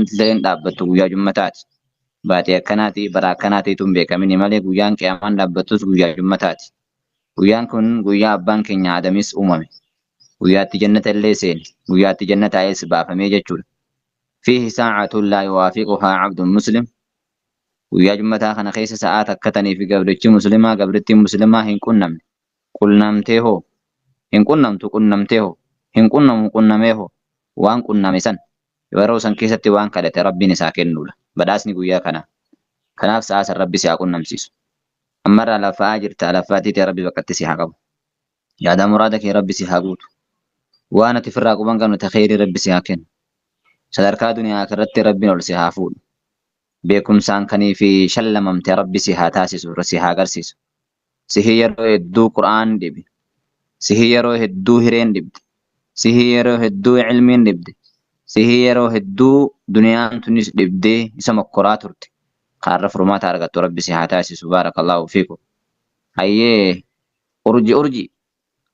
Qiyaamaan illee dhaabbattu guyyaa jummataati. Baatee akkanaati bara akkanaatiitu hin beekamini malee guyyaan qiyaamaan dhaabbattus guyyaa jummataati. Guyyaan kun guyyaa abbaan keenya Aadamis uumame. Guyyaatti jannata illee seene. Guyyaatti jannataa'es baafamee jechuudha. Fiihi saa'atun laa yuwaafiquhaa abdun muslim. Guyyaa jummataa kana keessa sa'aa takka tanii fi gabrichi muslimaa gabrittiin muslimaa hin qunnamne. Qunnamtee hoo? Hin qunnamtu qunnamtee hoo? Hin qunnamu qunnamee hoo? Waan qunname san yeroo san keessatti waan kadhate Rabbiin isaa kennuudha. Badhaasni guyyaa kanaa. Kanaaf sa'aa san Rabbi si haa qunnamsiisu. Ammarraa laffa'aa jirta laffaatii tee Rabbi bakkatti si haa qabu. Yaada muraada kee Rabbi si haa guutu. Waan ati firraa quban qabne ta kheyrii Rabbi si haa kennu. Sadarkaa duniyaa akhiratti Rabbiin ol si haa fuudhu. Beekumsaan kanii fi shallamamte Rabbi si haa taasisu si haa agarsiisu. Sihii yeroo hedduu Qur'aan dhibe. Sihii yeroo hedduu hireen dhibde. Sihii yeroo hedduu ilmiin dhibde. Sihii yeroo hedduu duniyaan tunis dhibdee isa mokkoraa turte. Kaarra furmaata argattu Rabbi si haa taasisu. Baarakallaahu fiikum. Hayyee urji urji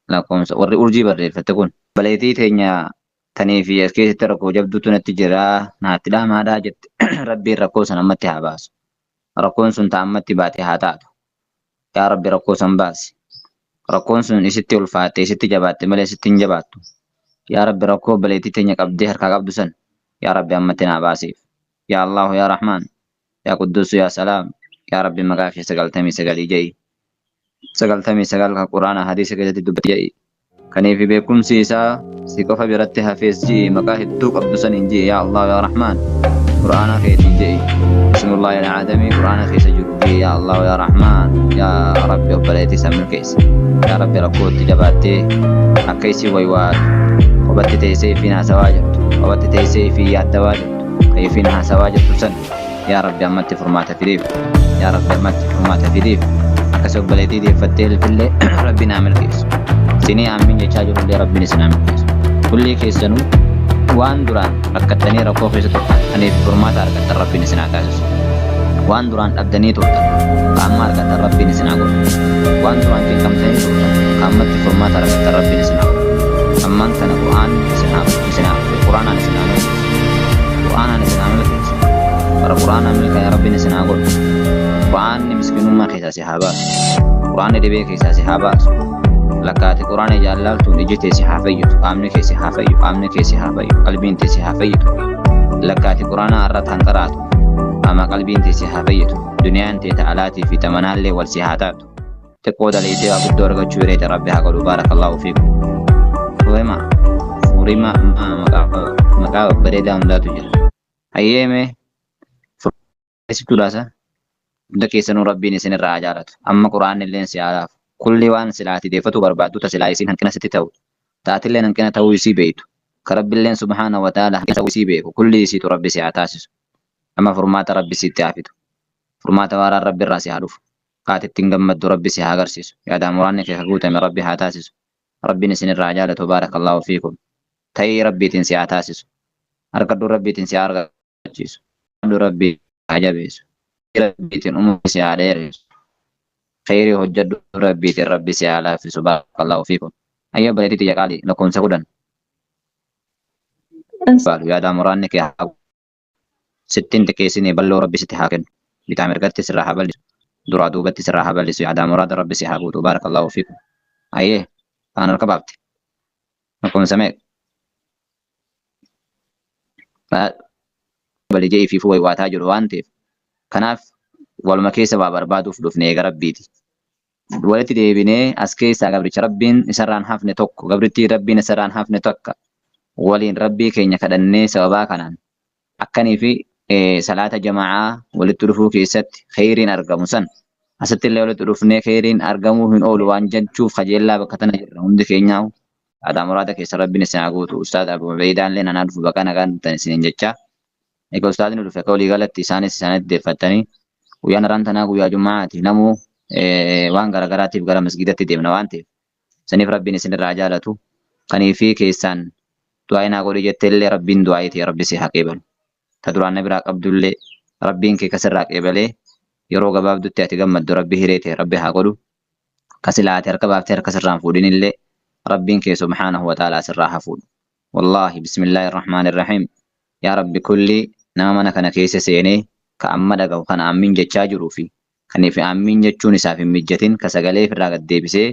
lakkoomsa warri urjii barreeffatte kun. Baleetii teenya tanii fi as keessatti rakkoo jabduutu natti jira naatti dhaamaadhaa jette. Rabbiin rakkoo san ammatti haa baasu. Rakkoon sun ta ammatti baate haa taatu. Yaa Rabbi rakkoo san baasi. Rakkoon sun isitti ulfaatte isitti jabaatte malee sitti hin jabaattu. Yaa Rabbi rakkoo obboleettii teenya qabdee harkaa qabdu san yaa Rabbi ammatti naa baasiif. Yaa Allahu yaa Rahmaan yaa Qudduusu yaa Salaam yaa Rabbi maqaa kee 99 je'i. 99 ka Qur'aana hadiisa keessatti dubbate je'i. Kaniifi beekumsi isaa si qofa biratti hafees ji'i maqaa hedduu qabdu saniin ji'i yaa Allah yaa Rahmaan Qur'aana keetiin ji'i Bismillahi al-Aadamii Qur'aana keessa jiru ji'i yaa Allah yaa Rahmaan yaa Rabbi obboleettii san milkeessi yaa Rabbi rakkootti jabaattee akka isii waywaatu kophatti teessee ifiin haasawaa jirtu kophatti teessee ifiin yaaddawaa jirtu ka ifiin haasawaa jirtu san Yaa Rabbi ammatti furmaata fidiif. Yaa Rabbi ammatti furmaata fidiif. Akkasi obboleettii deeffattee ilfillee Rabbiin haa milkeessu. Isinii aammiin jechaa jirullee Rabbiin isin haa milkeessu. Kullii keessanuu waan duraan rakkattanii rakkoo keessa turtan aniif furmaata argattan Rabbiin isin haa taasisu. Waan duraan dhabdanii turtan ka amma argattan Rabbiin isin haa godhu. Waan duraan cinqamtanii turtan ka ammatti furmaata argattan Rabbiin isin haa godhu. Ammaan tana Qur'aan isin haa isin haa Qur'aanaan isin haa milkeessu. Qur'aanaan isin haa milkeessu. Bara Qur'aanaan milkaa'e Rabbiin isin haa godhu. Qur'aanni miskinummaa keessaa si haa baasu. Qur'aanni dhibee keessaa si haa baasu. Lakkaati Qur'aana jaallaaltuun iji tee si haa fayyitu, qaamni kee si haa fayyu, qaamni kee si haa fayyu, qalbiin tee si haa fayyitu. Lakkaati Qur'aana irra tan qaraatu, qaama qalbiin tee si haa fayyitu, duniyaan tee ta alaatii fi ta manaallee wal si haa taatu. Xiqqoo daleeytee waa guddoo argachuu hireete Rabbi haa godhu. Baarakallaahu fiikum. Furima furima maqaa maqaa babbareedaa hundaatu jira. Hayyee mee furreessituudhaasa hunda keessanuu Rabbiin isin irraa haa jaalatu. Amma Qur'aanni illeen si haa laafu. Kulli waan silaa ati deeffatuu barbaaddu ta silaa isiin hanqina sitti ta'u taatilleen hanqina ta'uu isii beeytu. Ka Rabbilleen subhaanahu wa ta'aala hanqina ta'uu isii beeku kulli isiitu Rabbi si haa taasisu. Amma furmaata Rabbi sitti haa fidu. Furmaata waaraan Rabbi irraa si haa dhufu. Ka ati ittiin gammaddu Rabbi si haa agarsiisu. Yaadaa muraanni kee ka guutame Rabbi haa taasisu. Rabbiin isin irraa haa jaalatu baarakallaahu fiikum. Ta'ii Rabbiitiin si haa taasisu. Argadhuu Rabbiitiin si haa argachiisu. Argadhuu Rabbi haa jabeessu. Rabbiitiin umurii si haa dheeressu. Kheyrii hojjadhu Rabbiitiin Rabbi si haa laaffisu baarakallaahu fiikum. Ayya obboleettii tiyya qaalii lakkoomsa 10. Baalu yaadaa muraanni kee haa Sitti hin xiqqeessinee balloo rabbi sitti haa kennu. Bitaa mirgatti sirraa haa bal'isu. Duraa duubatti sirraa haa bal'isu. Yaadaa muraada rabbi si haa guutu. Baarakallaahu fiikum. Hayyee kaan harka baafte. Lakkoomsa meeqa? Bali jee ifiifuu waywaataa jiru waan ta'eef. Kanaaf waluma keessa waa barbaaduuf dhufne eega rabbiiti. Walitti deebinee as keessaa gabricha rabbiin isarraan hafne tokko gabrittii rabbiin isarraan hafne takka waliin rabbii keenya kadhannee sababaa kanaan akkanii fi salaata jama'aa walitti dhufuu keessatti kheyriin argamu san asitti illee walitti dhufnee kheyriin argamuu hin oolu waan jechuuf kajeellaa bakka tana jirra hundi keenyaa aadaa muraada keessa rabbiin isin haa guutu. Ustaaz Abu Ubeydaan illee nanaa dhufu bakka nagaan dhuftan isiniin jechaa. Egaa ustaazni dhufe akka walii galatti isaanis isaanitti deeffattanii guyyaan har'aan tanaa guyyaa juma'aati namuu waan garagaraatiif gara masgiidatti deemna waan ta'eef saniif rabbiin isinirraa jaalatu kanii fi keessaan du'aa naa godhi jetteellee rabbiin du'aa ta'e rabbi si haa qeebalu ta duraan na biraa qabdullee rabbiin kee kasirraa qeebalee yeroo gabaabdutti ati gammaddu rabbi hiree ta'e rabbi haa godhu ka silaa ati harka baaftee harka sirraan fuudhinillee rabbiin kee subhaanahu wa ta'aalaa sirraa haa fuudhu. Wallaahi bismillaahi rahmaani rahiim yaa rabbi kulli Nama mana kana keessa seenee ka amma dhagahu kan aammiin jechaa jiruu fi kaniif aammiin jechuun isaaf hin mijjatin ka sagalee ifirraa gad deebisee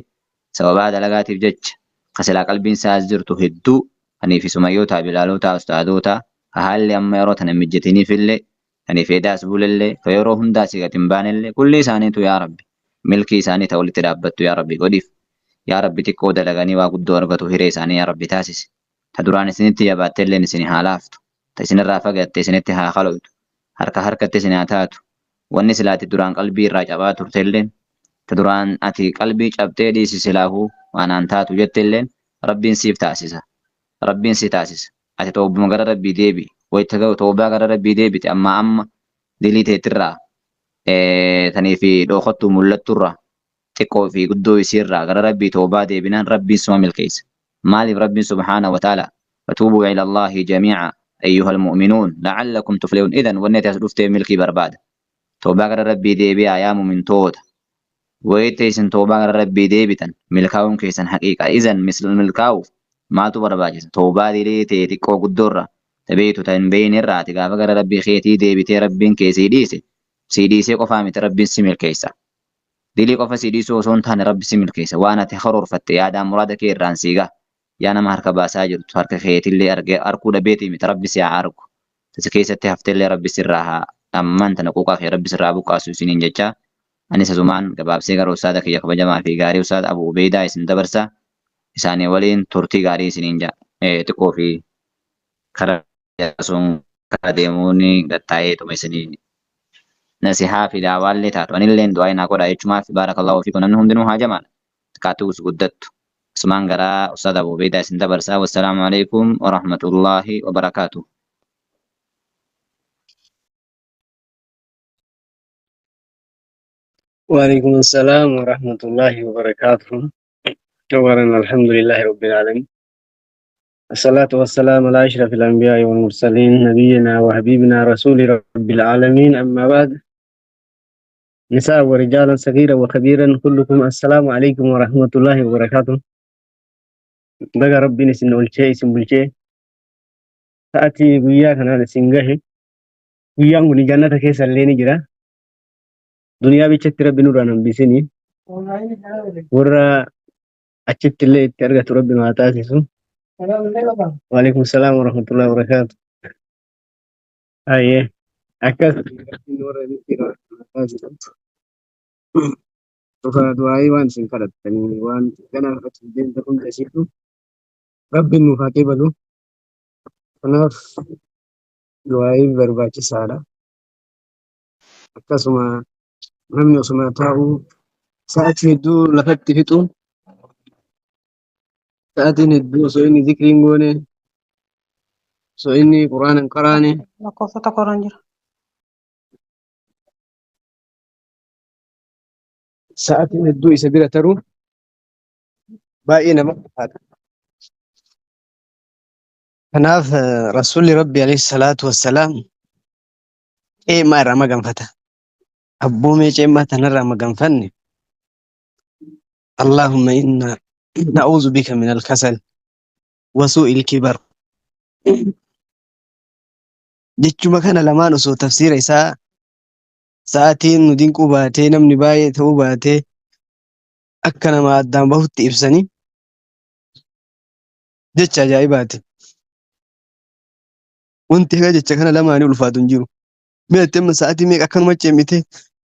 sababaa dalagaatiif jecha ka silaa qalbiin isaa as jirtu hedduu kaniif sumayyootaa bilaalootaa ustaadootaa ka haalli amma yeroo tana hin mijjatiniifillee kaniif eedaas bulellee ka yeroo hundaa asii gad hin baanellee kulli isaaniitu yaa Rabbi milkii isaanii ta walitti dhaabbattu yaa Rabbi godhiif. Yaa Rabbi xiqqoo dalaganii waa guddoo argatu hiree isaanii yaa Rabbi taasisi. Ta duraan isinitti jabaattelleen isin haa laaftu. Ta isinirraa fagatte isinitti haa kaloytu. Harka harkatti isin haa taatu. Wanni silaa ati duraan qalbii irraa cabaa turtelleen, ta duraan ati qalbii cabxee dhiisi silaahuu waa naan taatu jettelleen Rabbiin siif taasisa. Rabbiin si taasisa. Ati tawbuma gara Rabbii deebi'i. Wayta tawbaa gara Rabbii deebite ammaa amma dilii teetirraa tanii fi dhookattuu mul'atturraa xiqqoo fi guddoo isiirraa gara Rabbii tawbaa deebinaan Rabbiin suma milkeessa. Maaliif Rabbiin subhaanahu wa ta'ala fatuubuu ila Allaahi jamii'a ayyuhal mu'minuun la'allakum tuflihun idan wanni ati as dhuftee milkii barbaada. Tawbaa gara Rabbii deebi'aa yaa mu'mintoota. Wayita isin tawbaa gara Rabbii deebitan milkaa'uun keessan haqiiqa. Idan milkaa'uuf maaltu barbaachisa? Tawbaa dilii ta'e xiqqoo guddoorraa ta beektu ta hin beekne irraa ati gaafa gara Rabbii keetii deebitee Rabbiin kee sii dhiise sii dhiisee qofaa miti Rabbiin si milkeessa. Dilii qofa sii dhiisuu osoo hin taane Rabbi si milkeessa. Waan ati karoorfatte yaadaan muraada kee irraan sii gaha. Yaa nama harka baasaa jirtu harka keetillee argee arkuu dhabeetii miti Rabbi si haa argu. Ta si keessatti haftellee Rabbi sirraa haa ammaan tana quuqaa kee Rabbi sirraa buqqaasu isiniin jechaa. Anis asumaan gabaabsee gara ustaada kiyya kabajamaa fi gaarii ustaada Abu Ubeydaa isin dabarsa. Isaanii waliin turtii gaarii isiniin ja'a. Xiqqoo fi karaa sun karaa deemuun gattaa'eetuma isinii nasihaa fi daawaallee taatu anilleen du'aa naa godhaa jechumaaf baarakallahu fiikum namni hundinuu haajamaadha xiqqaattus guddattu asumaan garaa ustaad Abu Ubeydaa isin dabarsaa wassalaamu alaikum warahmatullaahi wabarakaatuh. وعليكم السلام ورحمة الله وبركاته. أولا الحمد لله رب العالمين، الصلاة والسلام على أشرف الأنبياء والمرسلين، نبينا وحبيبنا رسول رب العالمين. أما بعد، نساء ورجالا، صغيرا وكبيرا، كلكم السلام عليكم ورحمة الله وبركاته. Baga Rabbiin isin oolchee isin bulchee sa'atii guyyaa kanaan isin gahe. Guyyaan kun jannata keessa illee ni jira. Duniyaa bichatti Rabbi nurraan hambisini. Warra achitti illee itti argatu Rabbi nu haa taasisu. Waalaikum salaam warahmatullahi wabarakatuh. Ayyee akkas Rabbiin warra itti haa taasisu. Dhufa du'aayii waan isin kadhattanii waan ganaa kadhachuuf deemtan hunda isiitu Rabbiin nuuf haa qeebalu. Kanaaf du'aayii barbaachisaadha. Akkasuma namni osuma taa'u sa'aatii hedduu lafatti fixu, sa'aatiin hedduu osoo inni zikrii hin goone, osoo inni quraana hin qaraane, Lakkoofsa tokko irra hin jiru. Sa'aatiin hedduu isa bira taru baay'ee nama ulfaata. Kanaaf Rasuulli Rabbi alayhi salaatu wassalaam ceemaa irraa maganfata. Abboomee ceemaa tanarraa maganfanne Allahumma inna na'uudhu bika min al-kasal wa suu'il kibar. Jechuma kana lamaan osoo tafsiira isaa sa'aatiin nu dinquu baatee namni baay'ee ta'uu baatee akka nama addaan bahutti ibsanii jecha ajaa'ibaati. Wanti haga jecha kana lamaanii ulfaatu hin jiru. Mee ati amma sa'aatii meeqa akkanuma ceemite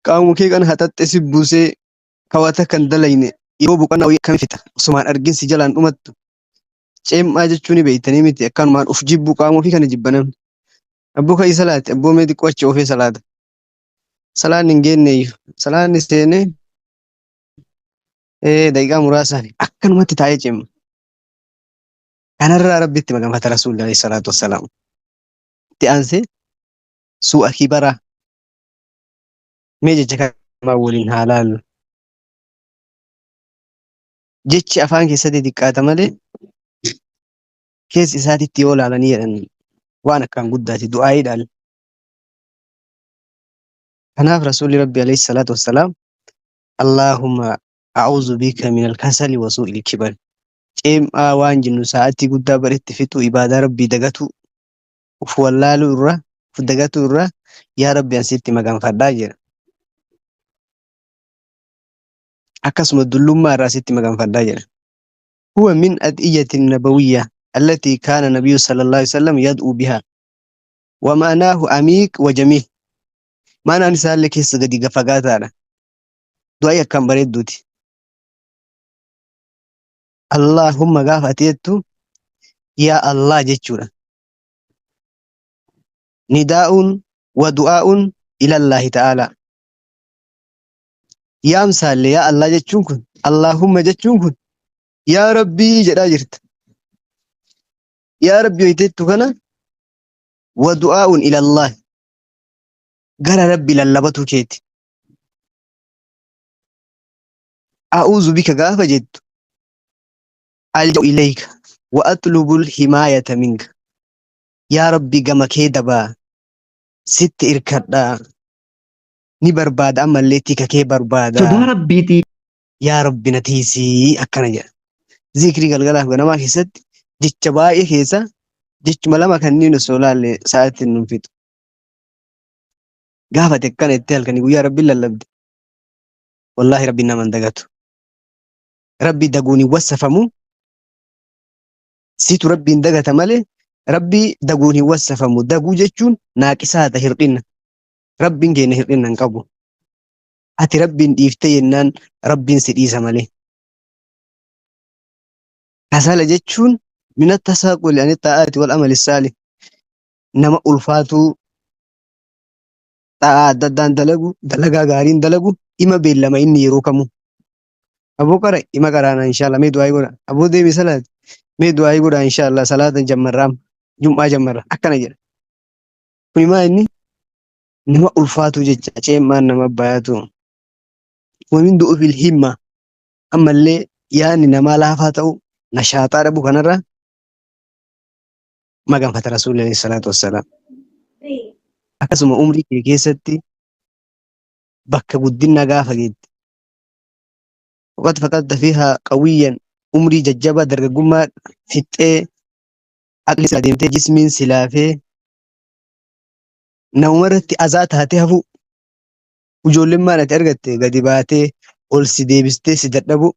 qaamuma kee kana haxaxxe si buusee kawaata kan dalayne yeroo boqonnaa wayii akkami fixa osumaan argin si jalaan dhumattu. Ceem'aa jechuu ni beektanii miti akkanumaan of jibbu qaama ofii kana jibba namni. Abboo ka'ii salaati abboo mee xiqqoo achi oofee salaata. Salaanni hin geenneeyyu. Salaanni seenee daqiiqaa muraasaan akkanumatti taa'ee ceemma. Kanarraa Rabbitti maganfata Rasuulli alayhi salaatu wassalaam. Itti aansee suu'a kibaraa mee jecha kana waliin haa laallu. Jechi afaan keessatti xiqqaata malee keessa isaatitti yoo laalanii jedhan waan akkaan guddaati du'aayiidhaan. Kanaaf Rasuulli Rabbi alayhi salaatu wassalaam Allaahumma a'uuzu bika min al-kasali wa suu'il kibar. Ceem'aa waan jennu sa'aatii guddaa baretti fixuu ibaadaa Rabbii dagatuu uf wallaaluu irraa Uf dagatuu irraa yaa Rabbi an sitti maganfadhaa jedha. Akkasuma dullummaa irraa sitti maganfadhaa jedha. Huwa min ad'iyyati nabawiyya allati kaana nabiyyu sallallahu alaihi wasallam yad'u biha wa ma'naahu amiiq wa jamiil. Ma'naan isaallee keessa gadi fagaataadha. Du'aayi akkaan bareedduuti. Allahumma gaafa ati jettu yaa Allah jechuudha. Nidaa'uun wa du'aa'uun ilallaahi ta'aalaa. Yaamsaallee yaa Allah jechuun kun Allahumma jechuun kun yaa Rabbii jedhaa jirta. Yaa Rabbii hoyteettu kana wa du'aa'uun ilallaahi gara Rabbi lallabatu keeti. A'uuzu bika gaafa jettu alja'u ilayka wa atlubul himaayata minka. Yaa Rabbi gama kee dabaa sitti irkadhaa ni barbaada ammallee tika kee barbaada. Sodaa Rabbiitii Yaa Rabbi na tiisii akkana jedha. Zikrii galgalaaf ganamaa keessatti jecha baay'ee keessa jechuma lama kanneen osoo laalle sa'aatiin nun fixu. Gaafa ati akkana itti halkanii guyyaa Rabbiin lallabde wallaahi Rabbiin nama hin dagatu. Rabbi daguun hin wassafamu. Situ Rabbiin dagata malee Rabbi daguun hin wassafamu. Daguu jechuun naaqisaata hir'ina. Rabbiin keenya hir'ina hin qabu. Ati Rabbiin dhiiftee jennaan Rabbiin si dhiisa malee. Kasala jechuun mina tasaaquli ani xaa'aati wal amali saali. Nama ulfaatuu xaa'aa adda addaan dalagu, dalagaa gaariin dalagu, ima beellama inni yeroo kamuu. Aboo qara ima qaraana inshallah mee du'aayii godha. Aboo deemi salaati mee du'aayii godha inshallah salaata jammarra amma jum'aa jammarra akkana jedha. Kuni maa inni nama ulfaatu jecha ceemaan nama baay'atu. Wamin du'ufil himma ammallee yaadni namaa laafaa ta'u nashaaxaa dhabu kanarra maganfata rasuulli alayhi salaatu wassalaam. Akkasuma umrii kee keessatti bakka guddinna gaafa geette waqad faqadta fiihaa qawwiyyan umrii jajjabaa dargaggummaa fixxee aqli silaa deemtee jismiin silaafee namuma irratti azaa taatee hafuu ijoollemmaan ati argatte gadi baatee ol si deebistee si dadhabuu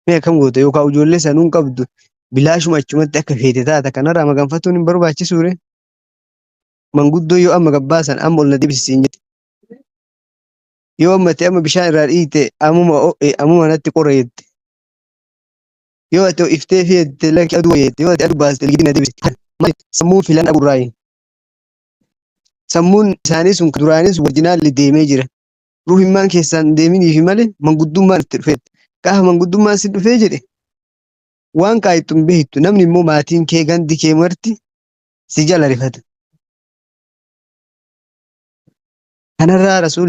mee akkam goota yookaan ijoollee sanuu hin qabdu bilaashuma achumatti akka feete taata kanarraa maganfatuun hin barbaachisuure manguddoo yoo amma gabbaasan amma ol na deebisi siin jette yoo amma ati amma bishaan irraa dhiite ammuma ho'e ammuma natti qorre jette yoo ati ho'iftee fi jette lakki aduu jette yoo ati aduu baaste ligidii na deebisi. Maali sammuun filan dhabuurraayi sammuun isaanii sun duraanis wajjinaalli deemee jira ruhimmaan keessaan deeminiifi malee manguddummaan itti dhufeet gaafa manguddummaan si dhufee jedhe waan kaayittu hin beektu namni immoo maatiin kee gandi kee marti si jala rifata kanarraa rasuulli.